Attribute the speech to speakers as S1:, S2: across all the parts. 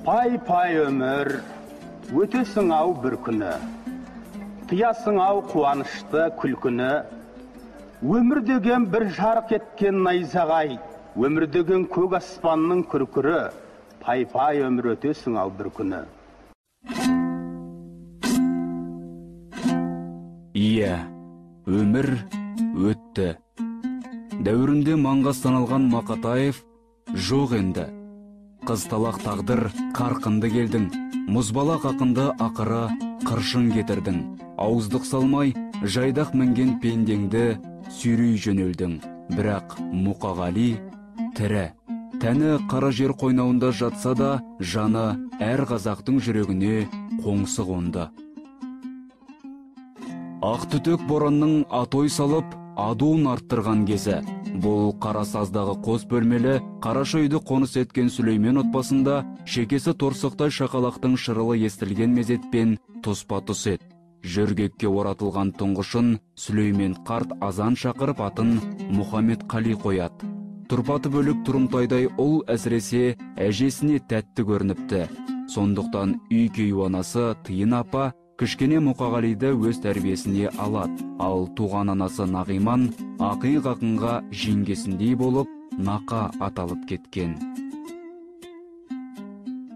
S1: Пай-пай өмір, өтесің ау бір күні. Тыясың ау қуанышты күлкіні. Өмір деген бір жарқ еткен найзағай, өмір деген көк аспанның күркірі. Пай-пай өмір, өтесің ау бір күні.
S2: Иә, өмір өтті. Дәуірінде маңғаз саналған Мақатаев жоқ енді. Қызталақ тағдыр қарқынды келдің, мұзбалақ ақынды ақыры қыршын кетірдің. Ауыздық салмай, жайдақ мінген пендеңді сүйрей жөнелдің. Бірақ Мұқағали тірі. Тәні қара жер қойнауында жатса да, жаны әр қазақтың жүрегіне қоңсы қонды. Ақ түтек боранның атой салып, адуын арттырған кезі. Бұл қара саздағы қос бөлмелі қараша үйді қоныс еткен Сүлеймен отбасында шекесі торсықтай шақалақтың шырылы естілген мезетпен тұспа-тұс еді. Жөргекке оратылған тұңғышын Сүлеймен қарт азан шақырып атын Мұхаммед Қали қояды. Тұрпаты бөлік тұрымтайдай ұл әсіресе әжесіне тәтті көрініпті. Сондықтан үй кейуанасы Тиын апа кішкене Мұқағалиды өз тәрбиесіне алады. Ал туған анасы Нағиман ақиық ақынға жеңгесіндей болып Нақа аталып кеткен.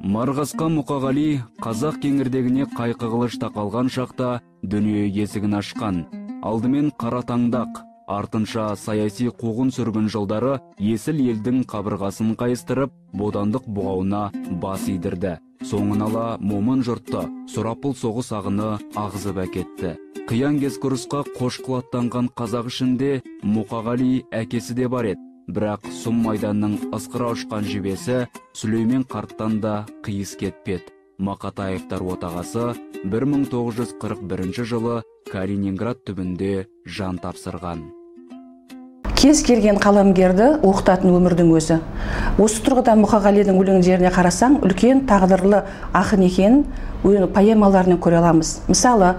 S2: Марғасқа Мұқағали қазақ кеңірдегіне қайқы қылыш тақалған шақта дүние есігін ашқан. Алдымен қара таңдақ, артынша саяси қуғын сүргін жылдары есіл елдің қабырғасын қайыстырып, бодандық бұғауына бас идірді. Соңын ала момын жұртты сұрапыл соғыс ағыны ағызып әкетті. Қиян кескі ұрысқа қошқыл аттанған қазақ ішінде Мұқағали әкесі де бар еді. Бірақ сұм майданның ысқыра ұшқан жебесі Сүлеймен қарттан да қиыс кетпеді. Мақатаевтар отағасы 1941 жылы Калининград түбінде жан тапсырған.
S3: Кез келген қаламгерді оқытатын өмірдің өзі. Осы тұрғыдан Мұқағалидың өлеңдеріне қарасаң, үлкен тағдырлы ақын екенін поэмаларынан көре аламыз. Мысалы,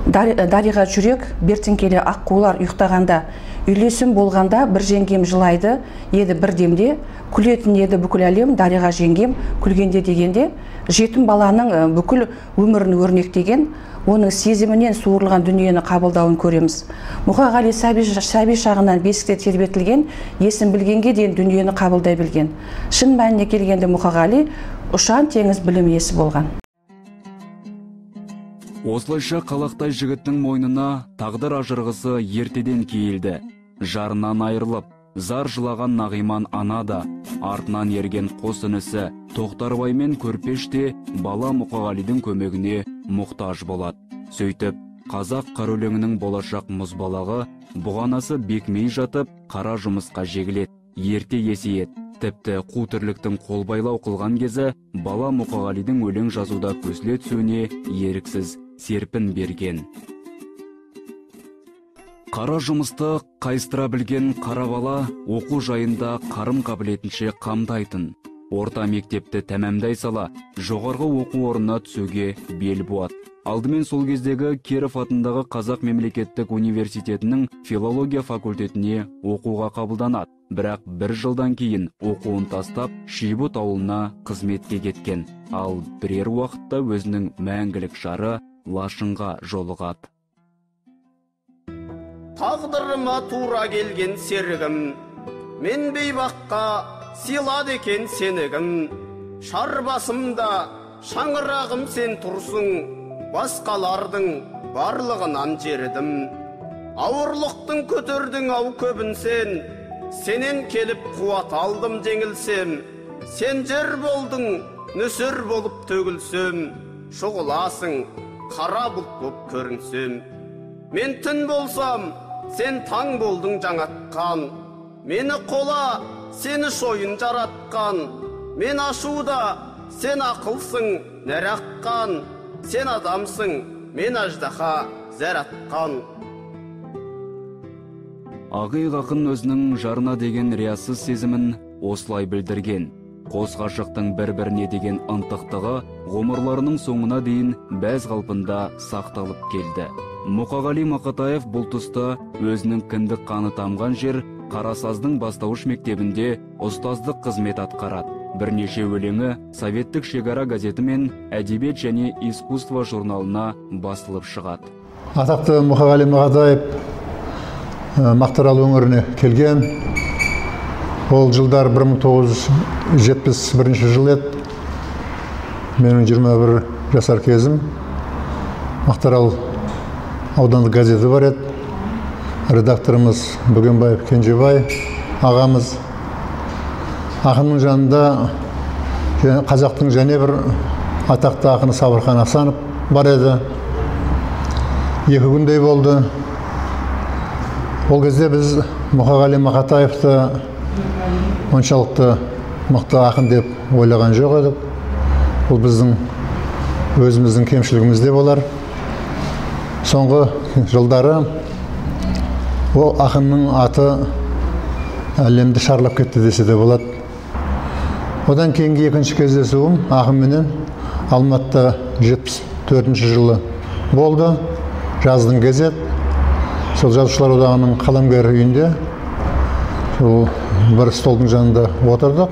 S3: Дариға жүрек, бертін келе аққулар ұйықтағанда, үйлесім болғанда бір жеңгем жылайды еді бір демде, күлетін еді бүкіл әлем, Дариға жеңгем күлгенде дегенде, жетім баланың бүкіл өмірін өрнектеген, оның сезімінен суырылған дүниені қабылдауын көреміз. Мұқағали сәби шағынан бесікте тербетілген, есін білгенге дейін дүниені қабылдай білген. Шын мәніне келгенде Мұқағали ұшан теңіз білім иесі болған.
S2: Осылайша қалақтай жігіттің мойнына тағдыр ажырғысы ертеден киілді. Жарынан айырылып, зар жылаған Нағиман ана да, артынан ерген қос інісі Тоқтарбай мен Көрпеш те бала Мұқағалидың көмегіне мұқтаж болады. Сөйтіп, қазақ қыр өлеңінің болашақ мұзбалағы бұғанасы бекмей жатып, қара жұмысқа жегіледі, ерте есейеді. Тіпті қу тірліктің қолбайлау қылған кезі бала Мұқағалидың өлең жазуда көсіле түсуіне еріксіз серпін берген. Қара жұмысты қайыстыра білген қара бала оқу жайында қарым қабілетінше қамдайтын. Орта мектепті тәмамдай сала жоғарғы оқу орнына түсуге бел буады. Алдымен сол кездегі Киров атындағы Қазақ мемлекеттік университетінің филология факультетіне оқуға қабылданады. Бірақ бір жылдан кейін оқуын тастап, Шибұт ауылына қызметке кеткен. Ал бірер уақытта өзінің мәңгілік жары Лашынға жолығады.
S4: Тағдырыма тура келген серігім, мен бейбаққа сыйлады екен сенігім. Шар басымда шаңырағым сен тұрсың, басқалардың барлығынан жерідім. Ауырлықтың көтердің ау көбін сен, сенен келіп қуат алдым жеңілсем. Сен жер болдың, нөсер болып төгілсем, шұғыласың, қара бұлт боп көрінсем. Мен түн болсам, сен таң болдың жаңатқан. Мені қола, сені шойын жаратқан. Мен ашуда, сен ақылсың, нәр аққан. Сен адамсың, мен аждаһа зәр атқан.
S2: Ақиық ақын өзінің жарына деген риясыз сезімін осылай білдірген. Қос ғашықтың бір-біріне деген ынтықтығы ғұмырларының соңына дейін бәз қалпында сақталып келді. Мұқағали Мақатаев бұл тұста өзінің кіндік қаны тамған жер Қарасаздың бастауыш мектебінде ұстаздық қызмет атқарады. Бірнеше өлеңі Советтік шекара газеті мен Әдебиет және искусство журналына басылып шығады.
S5: Атақты Мұқағали Мақатаев Мақтаарал өңіріне келген. Ол жылдар 1971 жыл еді. Менің 21 жасар кезім. Мақтаарал аудандық газеті бар еді. Редакторымыз Бөгенбаев Кенжебай ағамыз. Ақынның жанында қазақтың және бір атақты ақыны Сабырхан Асанов бар еді. 2 күндей болды. Ол кезде біз Мұқағали Мақатаевты оншалықты мықты ақын деп ойлаған жоқ едік. Бұл біздің өзіміздің кемшілігімізде болар. Соңғы жылдары ол ақынның аты әлемді шарлап кетті десе де болады. Одан кейінгі екінші кездесуім ақынменен Алматыда 74 жылы болды. Жаздың кезі. Сол Жазушылар одағының қаламгер үйінде сол бір столдың жанында отырдық.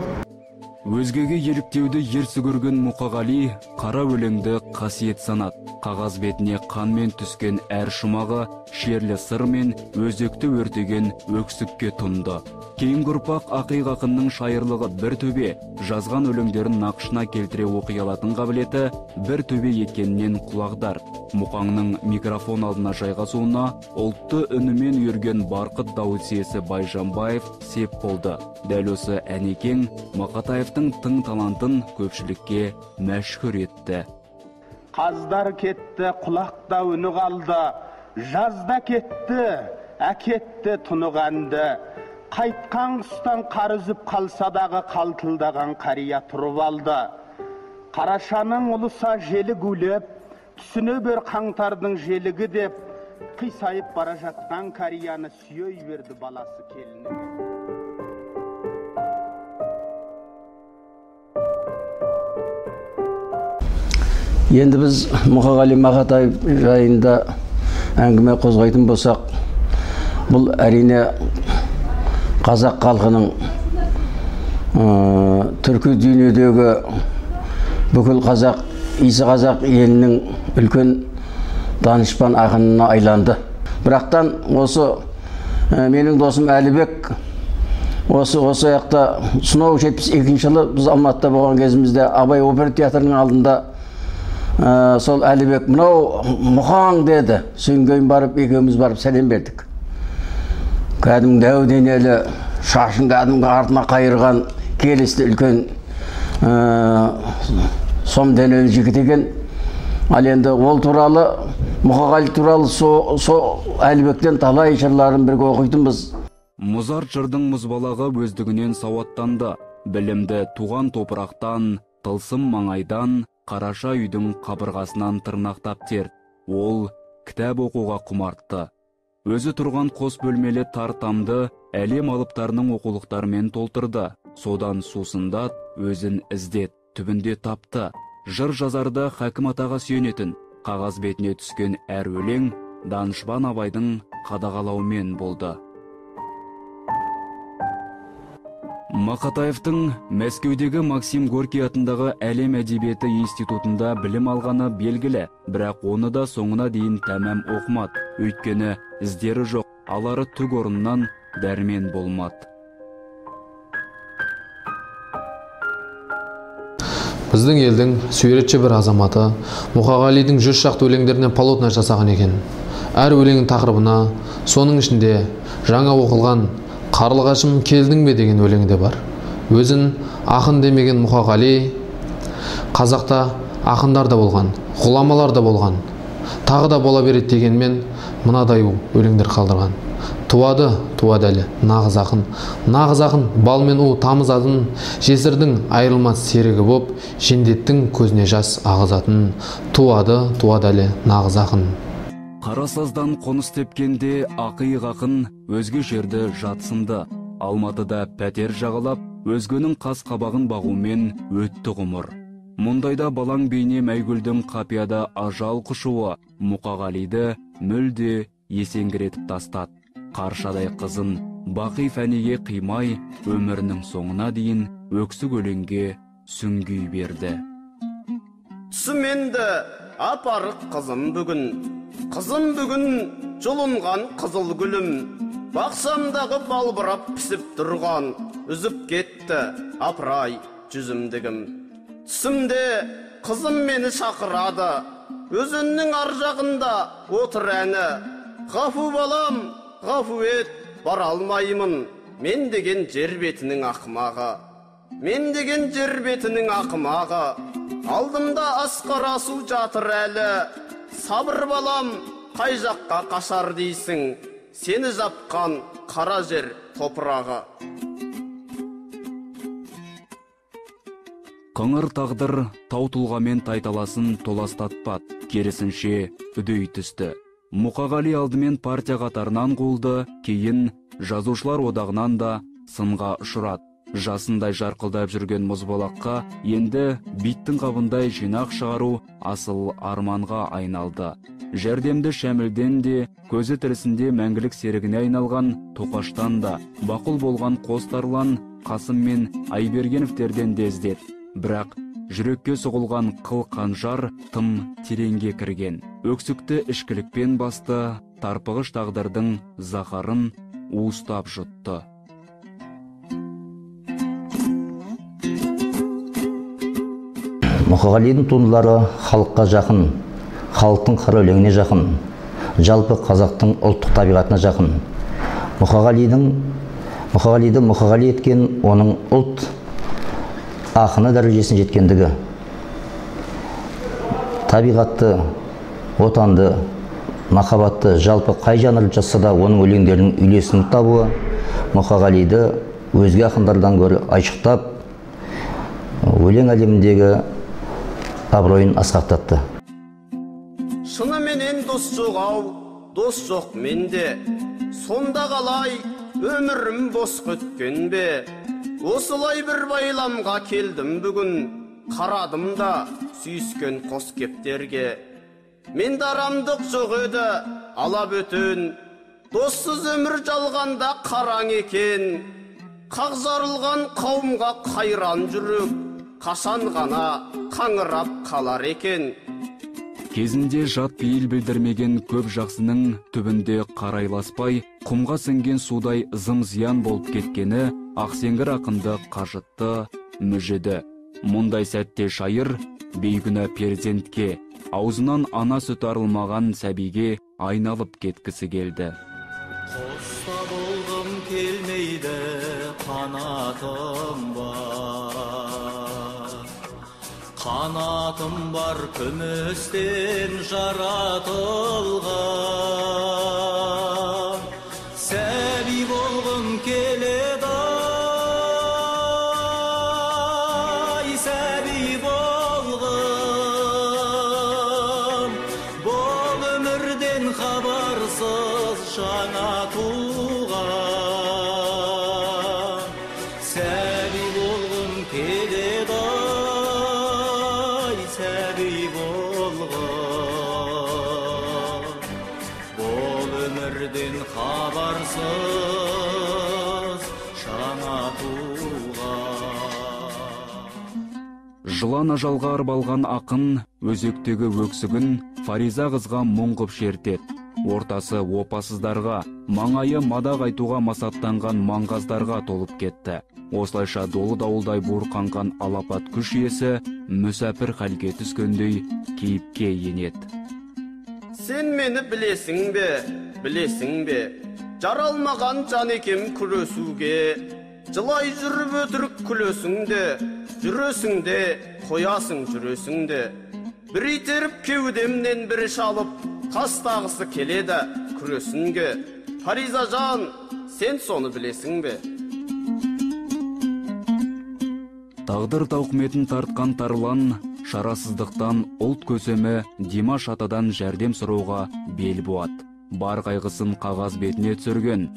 S2: Өзгеге еліктеуді ерсі көрген Мұқағали қара өлеңді қасиет санады. Қағаз бетіне қанмен түскен әр шумағы шерлі сырмен өзекті өртеген өксікке тұнды. Кейінгі ұрпақ ақиық ақынның шайырлығы бір төбе, жазған өлеңдерін нақышына келтіре оқи алатын қабілеті бір төбе екенінен құлағдар. Мұқаңның микрофон алдына жайғасуына ұлтты үнімен үйірген барқыт дауыс иесі Байжанбаев сеп болды. Дәл осы Әнекең Мақатаевтың тың талантын көпшілікке мәшһүр етті.
S1: Қаздар кетті, құлақта үні қалды, жазда кетті, әкетті тұнық әнді. Қайтқан құстан қар үзіп қалса дағы қалтылдаған қария тұрып алды. Қарашаның ұлыса желі гулеп, түсіне бер қаңтардың желігі деп, қисайып бара жатқан қарияны сүйей берді баласы келіні.
S6: Енді біз Мұқағали Мақатаев жайында әңгіме қозғайтын болсақ, бұл әрине қазақ халқының түркі дүниедегі бүкіл қазақ, исі қазақ елінің үлкен данышпан ақынына айланды. Бірақтан осы менің досым Әлібек осы аяқта сонау 72 жылы біз Алматыда болған кезімізде Абай опера театрының алдында сол Әлібек мынау Мұқаң деді. Содан кейін барып екеуміз барып сәлем бердік. Кәдімгі дәу денелі, шашын кәдімгі артына қайырған келісті үлкен сом денелі жігіт екен. Ал енді ол туралы, Мұқағали туралы со Әлібектен талай жырларын бірге оқитынбыз.
S2: Мұзарт жырдың мұзбалағы өздігінен сауаттанды. Білімді туған топырақтан, тылсым маңайдан, қараша үйдің қабырғасынан тырнақтап терді. Ол кітап оқуға құмартты. Өзі тұрған қос бөлмелі тар тамды әлем алыптарының оқулықтарымен толтырды. Содан сусындат, өзін іздет, түбінде тапты. Жыр жазарда Хакім атаға сүйенетін. Қағаз бетіне түскен әр өлең данышпан Абайдың қадағалауымен болды. Мақатаевтың Мәскеудегі Максим Горький атындағы әлем әдебиеті институтында білім алғаны белгілі, бірақ оны да соңына дейін тәмам оқымады. Өйткені іздері жоқ, алары түк орнынан дәрмен болмады.
S7: Біздің елдің суретші бір азаматы Мұқағалидың 100 шақты өлеңдерінен полотна жасаған екен. Әр өлеңнің тақырыбына, соның ішінде жаңа оқылған «Қарлығашым келдің бе» деген өлеңі де бар. Өзін ақын демеген Мұқағали қазақта ақындар да болған, ғұламалар да болған, тағы да бола береді дегенмен мынадай өлеңдер қалдырған. Туады, туады әлі нағыз ақын. Нағыз ақын бал мен у тамызатын, жесірдің айырылмас серігі боп, жендеттің көзіне жас ағызатын. Туады, туады әлі нағыз ақын.
S2: Қарасаздан қоныс тепкенде ақиық ақын өзге жерді жатсынды. Алматыда пәтер жағалап, өзгенің қас қабағын бағумен өтті ғұмыр. Мұндайда балаң бейне Мәйгүлдің қапияда ажал құшуы Мұқағалиды мүлде есеңгіретіп тастады. Қаршадай қызын бақи фәниге қимай, өмірінің соңына дейін өксік өлеңге сүңги берді.
S4: Түсіменді апарық қызым бүгін, қызым бүгін жұлынған қызыл гүлім, бақшамдағы балбырап пісіп тұрған, үзіп кетті апырай жүзімдігім. Түсімде қызым мені шақырады, өзеннің ар жағында отыр әні. Ғафу балам, ғафу ет, бара алмаймын, мен деген жер бетінің ақымағы. Мен деген жер бетінің ақымағы, алдымда асқар асу жатыр әлі. Сабыр балам, қай жаққа қашар дейсің, сені жапқан қара жер топырағы.
S2: Қыңыр тағдыр тау тұлғамен тайталасын толастатпады, керісінше үдей түсті. Мұқағали алдымен партия қатарынан қуылды, кейін жазушылар одағынан да сынға ұшырады. Жасындай жарқылдап жүрген мұзбалаққа енді биттің қабындай жинақ шығару асыл арманға айналды. Жәрдемді Шәмілден де, көзі тірісінде мәңгілік серігіне айналған Тоқаштан да, бақұл болған қос тарлан Қасым мен Айбергеновтерден де іздеді. Бірақ жүрекке соғылған қыл қанжар тым тереңге кірген. Өксікті ішкілікпен басты, тарпығыш тағдырдың заһарын уыстап жұтты.
S8: Мұқағалидың туындылары халыққа жақын, халықтың қара өлеңіне жақын, жалпы қазақтың ұлттық табиғатына жақын. Мұқағалиды Мұқағали еткен оның ұлт ақыны дәрежесіне жеткендігі, табиғатты, отанды, махаббатты, жалпы қай жанрды жазса да оның өлеңдерінің үйлесімін табуы Мұқағалиды өзге ақындардан гөрі айшықтап, өлең әлеміндегі абыройын асқақтатты.
S4: Шыныменен дос жоқ ау, дос жоқ менде, сонда қалай өмірім босқа өткен бе? Осылай бір байламға келдім бүгін, қарадым да сүйіскен қос кептерге. Менде арамдық жоқ еді, ала бөтен, доссыз өмір жалғанда қараң екен. Қақ жарылған қауымға қайран жүрек, қашан ғана қаңырап қалар екен.
S2: Кезінде жат пейіл білдірмеген көп жақсының түбінде қарайласпай, құмға сіңген судай зым-зиян болып кеткені ақсеңгір ақынды қажытты, мүжіді. Мұндай сәтте шайыр бейкүнә перзентке, аузынан ана сүті арылмаған сәбиге айналып кеткісі келді.
S9: Қоста болғым келмейді, қанатым бар. Қанатым бар күмістен жаратылған. Сәби болғым келеді, ай, сәби болғым. Бұл өмірден хабарсыз жаңа туған. Сәби болғым келеді, ай, сәби болғым. Бұл өмірден хабарсыз жаңа туған.
S2: Жылан ажалға арбалған ақын өзектегі өксігін Фариза қызға мұң қып шертеді. Ортасы опасыздарға, маңайы мадақ айтуға масаттанған маңғаздарға толып кетті. Осылайша долы дауылдай буырқанған алапат күш иесі мүсәпір халге түскендей кейіпке енеді.
S4: Сен мені білесің бе, білесің бе? Жаралмаған жан екем күресуге. Жылай жүріп өтірік күлесің де, жүресің де, қоясың жүресің де. Бір итеріп кеудемнен бірі шалып, тастағысы келеді күресінге. Фаризажан, сен соны білесің бе?
S2: Тағдыр тауқыметін тартқан тарлан шарасыздықтан ұлт көсемі Димаш атадан жәрдем сұрауға бел буады. Бар қайғысын қағаз бетіне түсірген.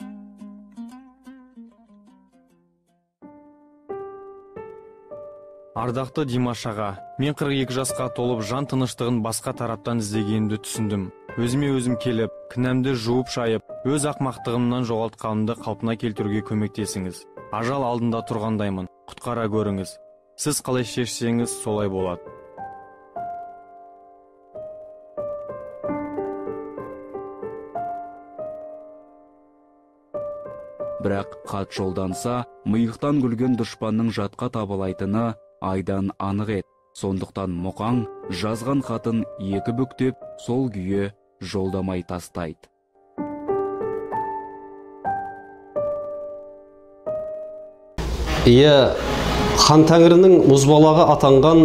S10: Ардақты Димаш аға, мен 42 жасқа толып жан тыныштығын басқа тараптан іздегенімді түсіндім. Өзіме өзім келіп, кінәмді жуып шайып, Өз ақмақтығымнан жоғалтқанымды қалпына келтіруге көмектесіңіз. Ажал алдында тұрғандаймын, құтқара көріңіз. Сіз қалай шешсеңіз, солай болады.
S2: Бірақ хат жолданса, миықтан күлген дұшпанның жатқа табылайтыны айдан анық еді. Сондықтан Мұқаң жазған хатын екі бүктеп, сол күйі жолдамай тастайды.
S4: Иә, хан тәңірінің мұзбалағы атанған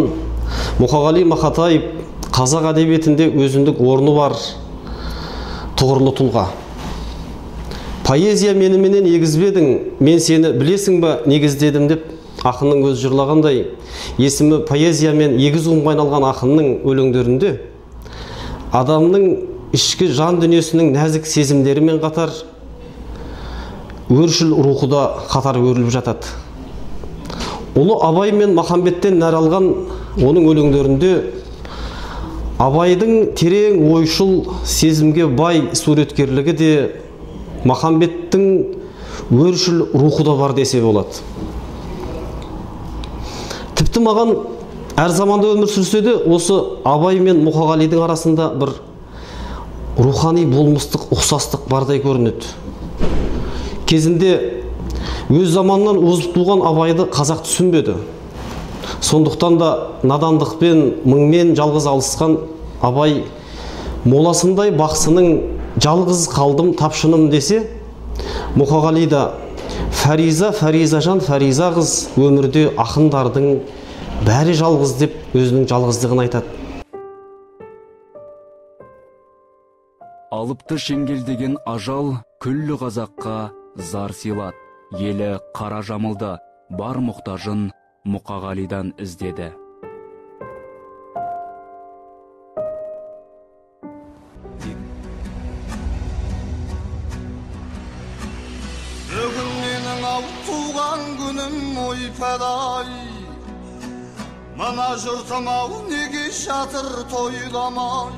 S4: Мұқағали Мақатаев қазақ әдебиетінде өзіндік орны бар тұғырлы тұлға. Поэзия меніменен егізбедің, мен сені білесің бе негіздедім деп ақынның өзі жырлағандай, есімі поэзиямен егіз ұғымға айналған ақынның өлеңдерінде адамның ішкі жан дүниесінің нәзік сезімдерімен қатар өршіл рухы да қатар өріліп жатады. Ұлы Абай мен Махамбеттен нәр алған оның өлеңдерінде Абайдың терең ойшыл сезімге бай суреткерлігі де, Махамбеттің өршіл рухы да бар десе болады. Тіпті маған әр заманда өмір сүрсе де, осы Абай мен Мұқағалидың арасында бір рухани болмыстық ұқсастық бардай көрінеді. Кезінде өз заманынан озып туған Абайды қазақ түсінбеді. Сондықтан да надандықпен, мыңмен жалғыз алысқан Абай моласындай бақсының жалғыз қалдым тапшыным десе, Мұқағали да Фариза, Фаризажан, Фариза қыз өмірде ақындардың бәрі жалғыз деп өзінің жалғыздығын айтады.
S2: Алыпты шеңгелдеген ажал күллі қазаққа зар сыйлады. Елі қара жамылды, бар мұқтажын Мұқағалидан іздеді.
S11: Бүгін менің ау туған күнім ойпадай, мына жұртым ау неге жатыр тойламай?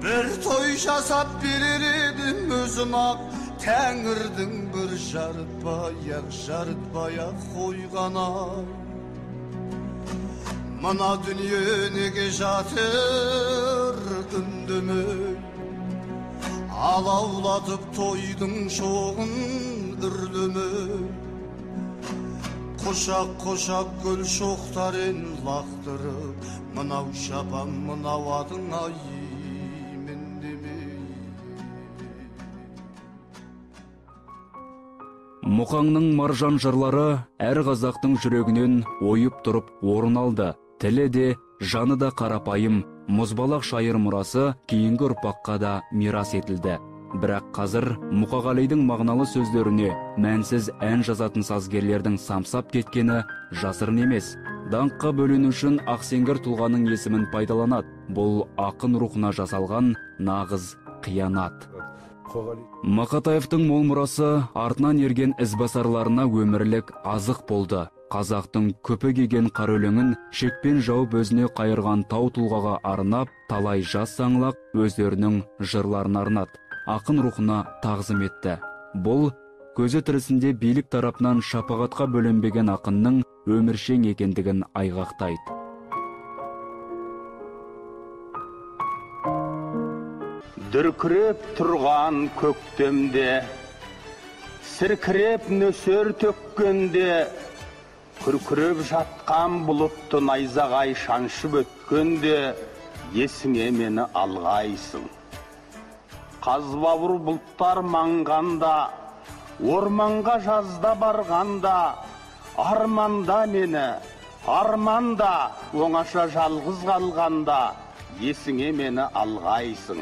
S11: Бір той жасап берер едім өзім ақ, тәңірдің бір жарытпай-ақ, жарытпай-ақ қойған ай. Мына дүние неге жатыр үндемей, алаулатып тойдың шоғын үрлемей, құшақ-құшақ гүл шоқтарын лақтырып, мынау шапан, мынау атың ай мен демей.
S2: Мұқаңның маржан жырлары әр қазақтың жүрегінен ойып тұрып орын алды. Тілі де, жаны да қарапайым, мұзбалақ шайыр мұрасы кейінгі ұрпаққа да мирас етілді. Бірақ қазір Мұқағалидың мағыналы сөздеріне мәнсіз ән жазатын сазгерлердің самсап кеткені жасырын емес. Даңққа бөлену үшін ақсеңгір тұлғаның есімін пайдаланады. Бұл ақын рухына жасалған нағыз қиянат. Мақатаевтың мол мұрасы артынан ерген ізбасарларына өмірлік азық болды. Қазақтың көпі киген қара өлеңін шекпен жауып өзіне қайырған тау тұлғаға арнап, талай жас саңлақ өздерінің жырларын арнады. Ақын рухына тағзым етті. Бұл көзі тірісінде билік тарапынан шапағатқа бөленбеген ақынның өміршең екендігін айғақтайды.
S1: Дүркіреп тұрған көктемде, сіркіреп нөсер төккенде, күркіреп жатқан бұлытты найзағай шаншып өткенде, есіңе мені алғайсың. Қазбауыр бұлттар маңғанда, орманға жазда барғанда, арманда мені, арманда, оңаша жалғыз қалғанда, есіңе мені алғайсың.